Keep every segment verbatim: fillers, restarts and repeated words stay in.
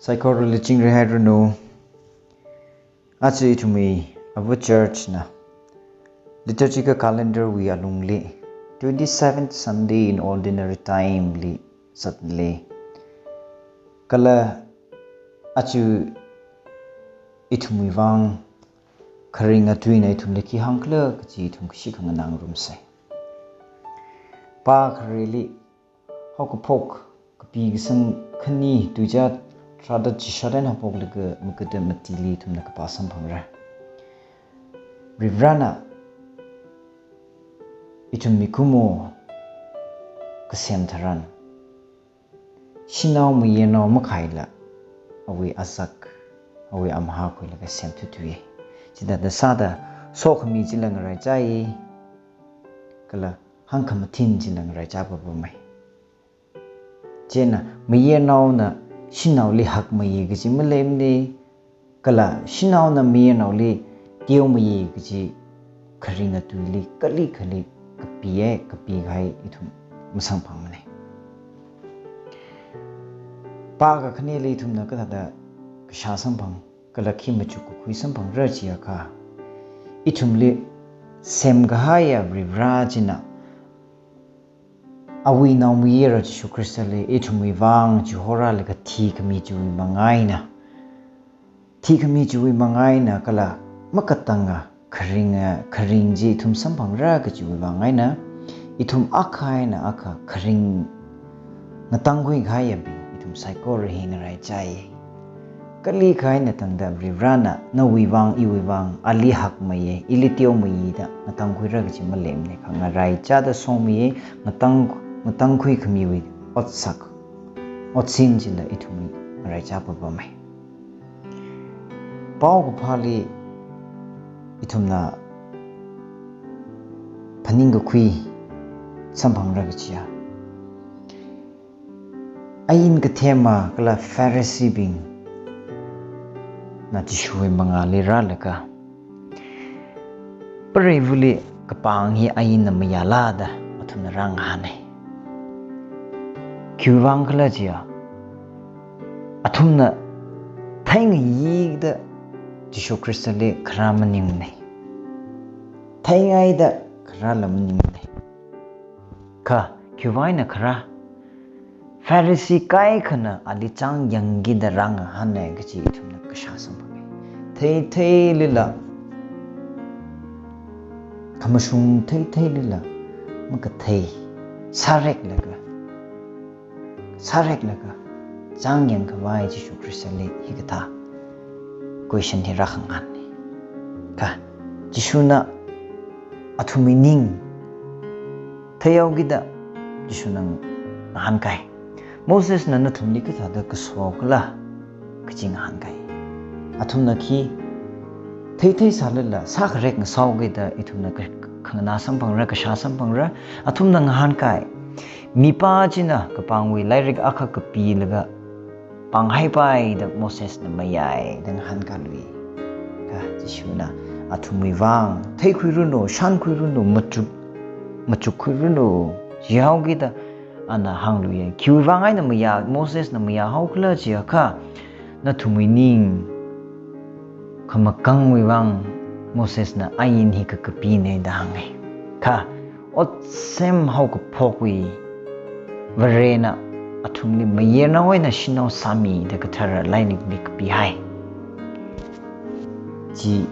Saikorali chingri hairanu. Aja ithumwui Ava Church na liturgical calendar wui alungli twenty-seventh Sunday in Ordinary Time li zatli. Kala aja ithumwui vang kharinga tuina ithumli khi hāngkhala kaji ithum kashi khanganā ngarumsa. Pā khareli Haokaphok kapi kasang khani tuizā tharāda chishat eina haophoklaga magada matili ithumna kapā samphangra. Varivarana ithum mikumo kasem tharan shanao mayarnao makhaila awui azak, awui amahā khuilaga semthuithuiya. Chithāda sāda sokhami chila ngaraichai, kala hāngkhamathin chila ngaraichā papamei. Chieina mayarnaona shanaoli hakmeiya kaji maleimana, kala shanaona mayarnaoli teomeiya kaji kharinga tuili kali kali kapiya, kapi kahai ithum masamphangmana. Pā kakhaneli ithumna kathāda kashā samphang, kala khi machuk kakhui samphangra chiakha, ithumli semkahaiya Varivara china awui naomayara Jishu Khristali ithumwui vang chihorālaga thikhami chiwui manga eina, thikhami chiwui manga eina kala makatanga kharinga, kharing chi ithum samphangra kajiwui vang eina, ithum akha eina akha kharing ngatangkhui kahaiyabing ithum saikora hi ngaraichai. Kali kahai eina tangda Varivarana nawui vang, iwui vang, ali hakmeiya, ili teomeiya da ngatangkhuira kaji maleimana, kha ngaraichāda songmiya, ngatang, ngatangkhui khamiwui otsak, otsin chila ithum ngaraichā papamei. Paokaphāli ithumna phaningkakhui samphangra kajiya, ain kathema kala Phariseebingna Jishuwui mangāli rālaga, Vareli kapāng hi ainna mayāla da athumna rāngahāna. Khiwui vang khala chiya, athumna theingayi da Jishu Khristali kharā maningmana. Theingaida kharāla maningmana. Kha khiwui vang eina kharā? Pharisee kaikhana ali chāngyangki da rāngahāna kaji ithumna kashā samphanga. Theitheilila, khamashung theitheilila makathei, sāreklaga, sāreklaga chāngyang khavai Jishu Khristali hikathā question hi rākhangahāna. Kha Jishuna athumwui ning theihaokida Jishuna ngahānkai, Mosesna nathumli kathāda kasokhala kaji ngahānkai. Athumna khi theitheisālala sākharek ngasāhaokida ithumna ka-, khanganā samphangra, kashā samphangra. Athumna ngahānkai, mipā china kapāngwui lairik akha kapilaga pānghaipai da Mosesna mayāi da ngahānkālui. Kha Jishuna athumwui vang theikhuiranu, shānkhuiranu, machuk, machukkhuiranu, jihaokida ana hāngluiya. Khiwui vang eina mayā, Mosesna mayāhaokhala chiakha, nathumwui ning khamakangwui vang Mosesna ain hi kakapina da hānga. Kha ot semhaokaphokwui Varena athumli mayarnao eina shanao sāmi da kathara lainikli kapihai. Chi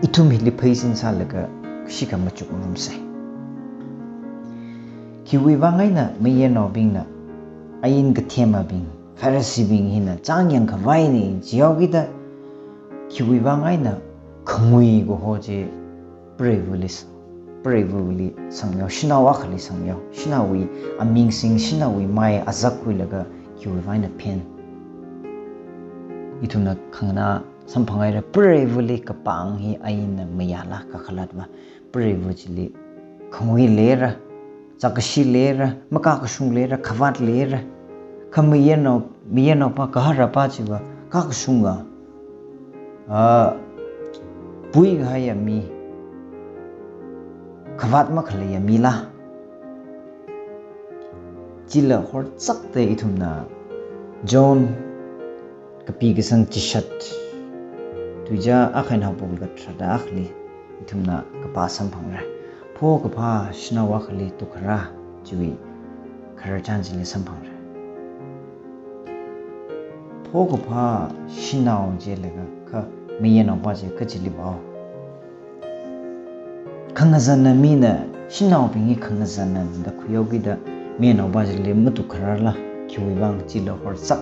ithum hili pheisin sālaga kashikha machuk ngarumsa. Khiwui vang eina mayarnaobingna, ain kathemabing, Phariseebing hina chāngyang khavaina jihaokida, khiwui vang eina khangui kaho chi Vareli s-, Vareli sangmihao, shanao akhali sangmihao, shanaowui aming sing, shanaowui mai azak khuilaga khiwui vang eina phen. Ithumna khanganā samphanghaira, Vareli kapāng hi ainna mayāla kakhalatva, Vare chili khangui leira, zakkashi leira, makakashung leira, khavāt leira. Kha mayarnao, mayarnaopā, gaharapā chiva kakashunga, a, pui kahaiya mi, khavāt makhaleiya mila. Chila horzakda ithumna John kapi kasang chishat, tuizā akha eina haophok katharada akhali ithumna kapā samphangra. Phokaphā shanao akhali tukharā chiwui khararchan chili samphangra. Phokaphā shanao chi laga kha mayarnaopā chi kachili vāo. Khangazanna mina, shanaobing hi khangazanna da khuihaokida mayarnaopā chili matukhararla, khiwui vang chila horzak.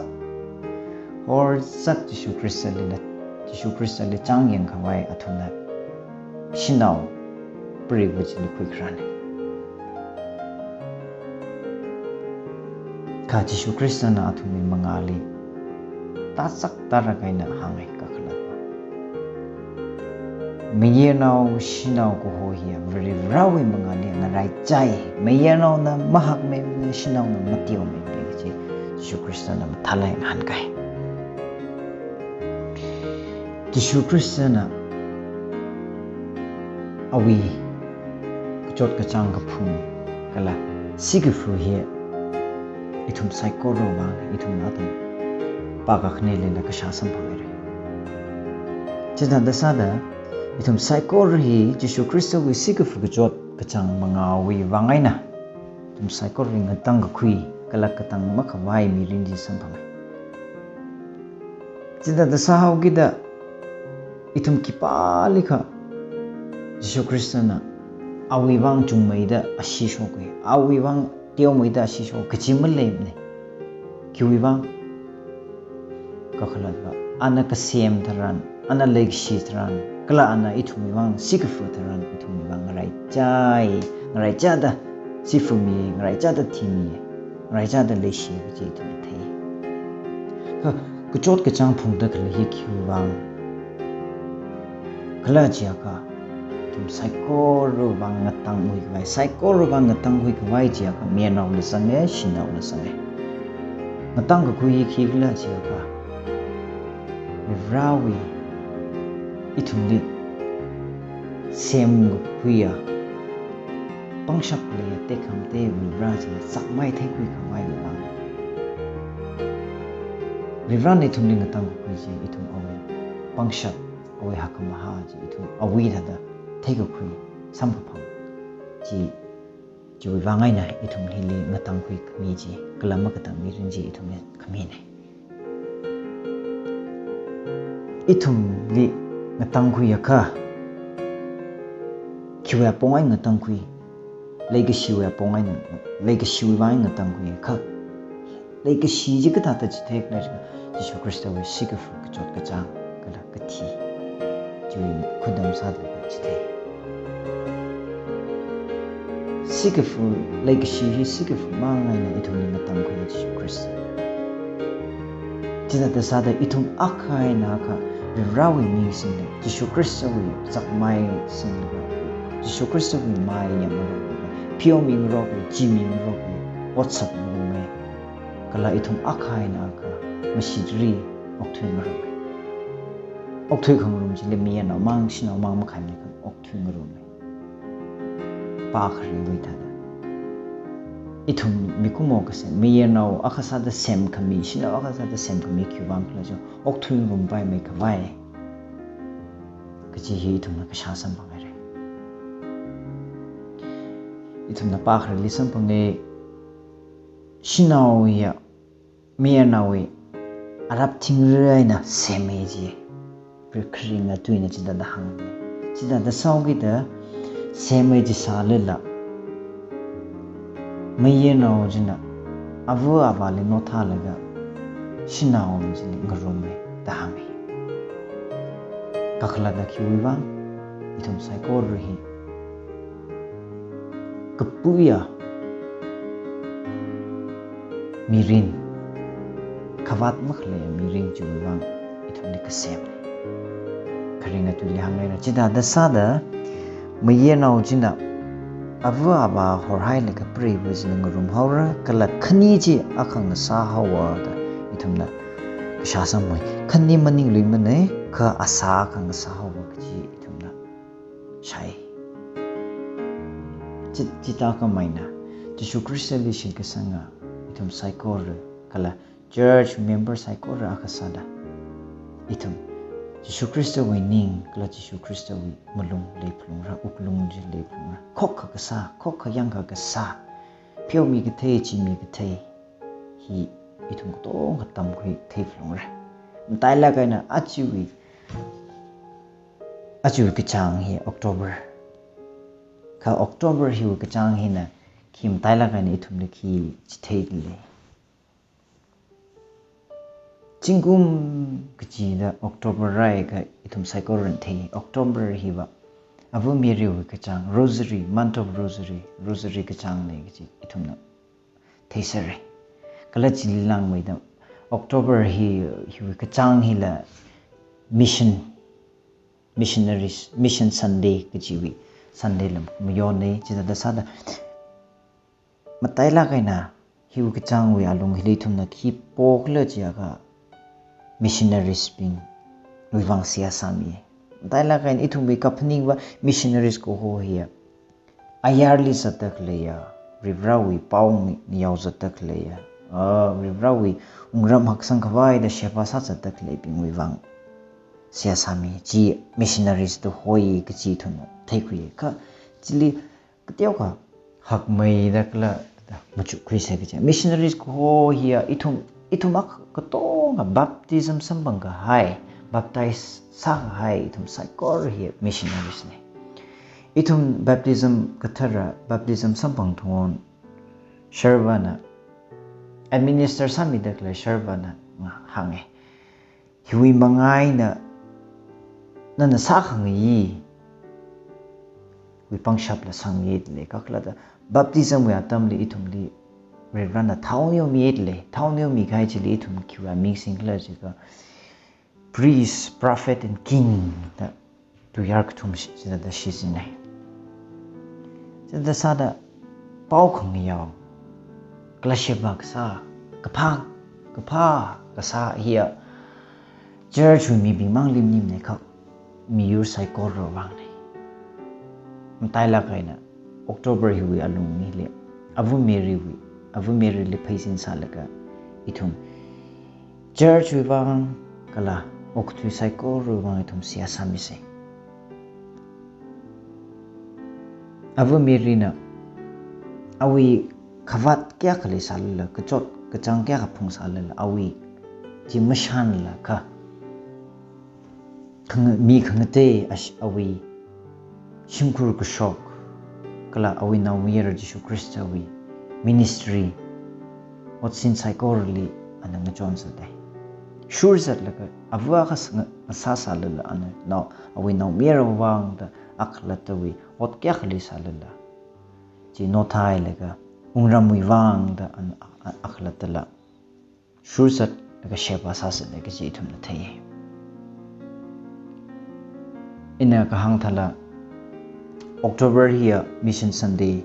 Horzak Jishu Khristali la, Jishu Khristali chāngyang khavai athumna shanao preiva chili khuikharāna. Kha Jishu Khristana athumwui mangāli tazak tarakai eina hānga, kakhalatva. Mayarnao shanao kaho hi Varivarāwui mangāli ngaraichai. Mayarnaona mahakmeimana, shanaona mateomeimana kaji Jishu Khristana mathālāk eina ngahānkai. Jishu Khristana awui kachot kachāng kaphung kala sikafu hi ithum saikorawui vang, ithum atam pākakhaneli la kashā samphanghaira. Chithāda sāda ithum saikora hi Jishu Khristawui sikafu kachot kachāng mangāwui vang eina ithum saikora hi ngatangkakhui kala katang makhavai mirin chi samphangai. Chithāda sāhaokida ithum khipālikha Jishu Khristana awui vang chungmeida ashee shoka, awui vang teomeida ashee shoka kaji maleimana. Khiwui vang? Kakhalatva, ana kasem tharan, ana leikashi tharan, kala ana ithumwui vang sikafu tharan, ithumwui vang ngaraichai, ngaraichada sifumi, ngaraichada thimi, ngaraichada leishi kaji ithum thei. Kha kachot kachāng phungda khalei hi khiwui vang khala jiakha, ithum saikorawui vang ngatangkhui khavai, saikorawui vang ngatangkhui khavai jiakha, mayarnaola zanga, shanaola zanga. Ngatangkakhui hi khikhala jiakha, Varivarāwui ithumli semkakhuiya, pangshap leiya tekhamatei Varivarā china sakmai theikhui khavaiwui vang. Varivarāna ithumli ngatangkakhui chi ithum awui pangshap, awui hakkhamahā chi ithum awui thāda theikakhui samkaphang chi, chiwui vang eina ithum hili ngatangkhui khami chi, kala makatang mirin chi ithumli khamina. Ithumli ngatangkhuiakha, khiwui apong eina ngatangkhui, leikashiwui apong eina, leikashiwui vang eina ngatangkhuiakha, leikashi chi kathāda chitheikhala jiakha, Jishu Khristawui sikafu kachot kachāng kala kathi chiwui khudam sāda chithei. Sikafu, leikashi hi sikafu mang eina ithumli ngatangkhui Jishu Khrista. Chithāda sāda ithum akha eina akha Varivarāwui ming singda, Jishu Khristawui sakmai singda, Jishu Khristawui mai yangngaroklaga, pheomingarokla, chimingarokla, otsak ngarumma. Kala ithum akha eina akha mashitri okthuingarumma. Okthui khangarum chili mayarnao mang, shanao mang makhaimana, kha okthuingarumma. Pā khareiwui thāda. Ithum mikumo kasem, mayarnao akha sāda semkhami, shanao akha sāda semkhami khiwui vang khala jiakha, okthuingarumpaimei khavai kaji hi ithumna kashā samphanghaira. Ithumna pā khareili samphanga, shanao hiya mayarnaowui arap thingri eina semmi ji. Kha-, kharinga tuina chithāda hānga. Chithāda sāhaokida semmi ji sālala, mayarnao china ava avāli nothālaga shanao chili ngarumma da hānga. Kakhalatva khiwui vang, ithum saikora hi kapuiya mirin, khavāt makhaleiya mirin chiwui vang ithumli kasem. Kharinga tuili hāngngaina, chithāda sāda mayarnao china ava avā horhailaga preiva chili ngarumhaora, kala khani chi akha ngasāhaowa da ithumna kashā samphanga. Khani maningluimana, kha asā akha ngasāhaowa kaji ithumna shāi. Chi, chithākhameina, Jishu Khristali shitkasanga ithum saikora kala church member saikora akha sāda, ithum Jishu Khristawui ning kala Jishu Khristawui malung leiphalungra, wuklung chi leiphalungra. Khokkha kasā, khokkha yangkha kasā, pheomi kathei, chimi kathei hi ithum katonga tamkhui theiphalungra. Matailāk eina ajawui, ajawui kachāng hi October. Kha October hiwui kachāng hina khi matailāk eina ithumli khi chitheili. Zingkum kachida October rāakha ithum saikorana thei. October hiva Ava Marywui kachāng, Rosary, month of Rosary, Rosary kachāngna kaji ithumna theisera. Kala chili langmeida October hi, hiwui kachāng hila mission, missionaries, Mission Sunday kajiwui Sunday lam mayonna. Chithāda sāda matailāk eina hiwui kachāngwui alung hili ithumna khi pokhala jiakha missionaries bingwui vang seihā sāmi. Matailāk eina ithumwui kaphaningva missionaries kaho hiya ayarli zatda khaleiya, Varivarāwui pao ngi-, ngayao zatda khaleiya, ah, Varivarāwui wungram haksang khavaida sheba sā zatda khaleibingwui vang seihā sāmi. Chi missionaries da hoi kaji ithumna theikhui. Kha chili kateokha hakmeida kala machukkhuisa kaja. Missionaries kaho hiya ithum, ithum akha katonga baptism samphang kahai, baptize sākahai ithum saikora hi missionaries na. Ithum baptism kathara, baptism samphang thongon shervana, administer sāmida khalei shervana hānga, hiwui manga eina nana sākhangayi wui pangshapla sangmiya da lei. Kha khalatta baptism wui atamli ithumli Varivarāna thao neomiya da lei. Thao neomi kahai chili ithum khiwui aming singkhala jiakha priest, prophet and king da tuiyār kathum shi-, chithāda shichinna. Chithāda sāda pao khangayao kala sheba kasā, kaphā, kaphā kasā hiya church wui mibing mangli maningmana, kha miyur saikorawui vangna. Matailāk eina October hiwui alung hili Ava Marywui, Ava Maryli pheisin sālaga ithum church wui vang kala okathui saikorawui vang ithum seihā sāmisa. Ava Maryna awui khavāt kayākha leisālala, kachot kachāng kayākha phungsālala, awui chi mashānla kha khang-, mi khangatei ash-, awui shimkhur kashok kala awui naomayara Jishu Khristawui ministry otsin saikorali ana ngachonzata. Shurzatlaga ava akha sā-, sāsālala ana nao, awui naomayarawui vang da akhalattawui ot kayākha leisālala, chi nothailaga wungramwui vang da ana a-, a-, akhalattala shurzatlaga sheba sāzata kaji ithumna thei. Ina kahāng thāla October hiya Mission Sunday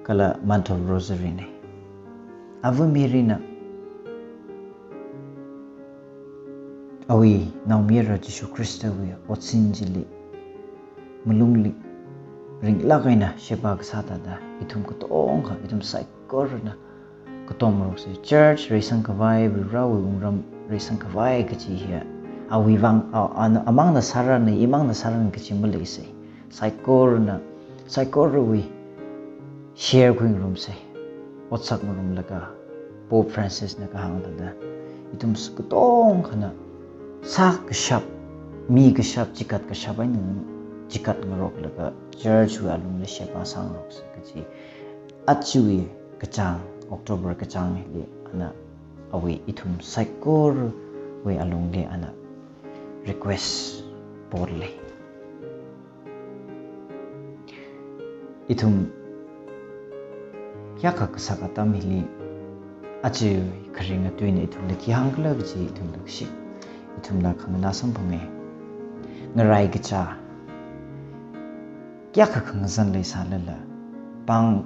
kala Month of Rosary na. Ava Maryna awui naomayara Jishu Khristawui otsin chili malungli ringlāk eina sheba kasā thāda ithum katonga, ithum saikorana katom ngaroksa. Church reisangkhavai, Varivarāwui wungram reisangkhavai kaji hiya awui vang, a, a, amangna sārana, imangna sārana kaji maleisa. Saikorana, saikorawui share khuingarumsa. Otsak ngarumlaga Pope Francisna kahāng thāda, ithum s-, katongana sākashap, mikashap, chikat kashap eina chikat ngaroklaga church wui alungli sheba sāngaroksa kaji. Ajawui kachāng, October kachāng hili ana awui ithum saikorawui alungli ana request porli. Ithum kayākha kasak atam hili, aja kharing atuina ithumli khi hāngkhala kaji ithumla kashi, ithumla khanganā samphanga. Ngarai kachā kayākha khangazan leisālala, pāng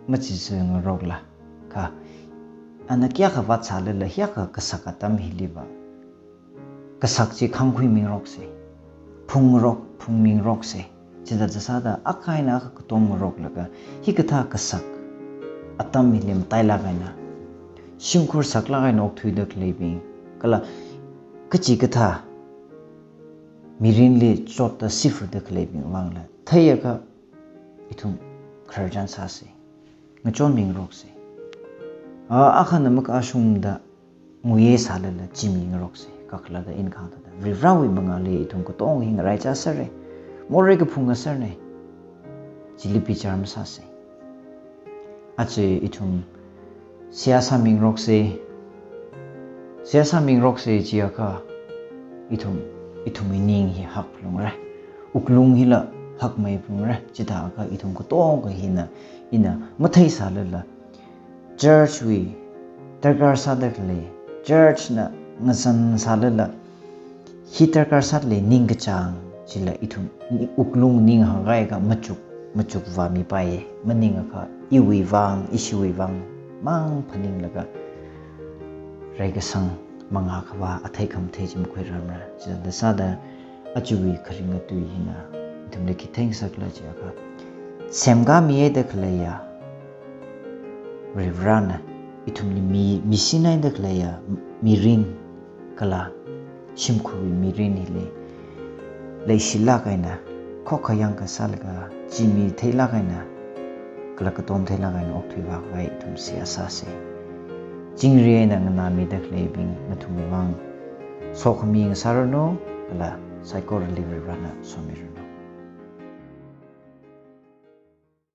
machichāngarokla, kha ana kayākha vātsālala, hiyākha kasak atam hiliva kasak chi khāngkhuimingaroksa, phungngarok, phungmingaroksa. Chithāda sāda akha eina akha katom ngaroklaga, hikathā kasak atam hili matailāk eina, shimkhur saklāk eina okthuida khaleibing, kala kachikathā mirinli chotta sifrada khaleibing vangla theiakha ithum khararchan sāsa. Ngachonmingaroksa. A, akhana makashungda nguye sālala chimingaroksa. Kakhalatda ina kahāng thāda, Varivarawui mangāli ithum katonga hi ngaraichā sera. Morei kaphung ngasera. Chili bichar masāsa. Aja ithum seihā sāmingaroksa. Seihā sāmingaroksa chiakha ithum, ithumwui ning hi hakphalungra. Wuklung hila hakmeiphalungra. Chithākha ithum katonga hina, ina matheisālala, church wui darkar sāda khalei, church na ngazan sālala, hi darkar sāda khalei ningkachāng chila ithum ni-, wuklung ning hāngkahai akha machuk, machuk vāmipaiya. Maningakha iwui vang, ishiwui vang mang phaninglaga reikasang mangā khavā, athei khamathei chi makhuirarmara. Chithāda sāda ajawui kharinga tui hina ithumli khi theingasakla chiakha, semkāmihaida khaleiya Varivarana ithumli mi, misinhaida khaleiya mirin kala shimkhurwui mirin hili leishilāk eina, khokkha yangkasālaga, chimi theilāk eina, kala katom theilāk eina okthuivākhavai ithum seihā sāsa. Chingri eina nganāmida khaleibing nathumwui vang sokhami ngasāranu, kala saikorali Varivarana somiranu.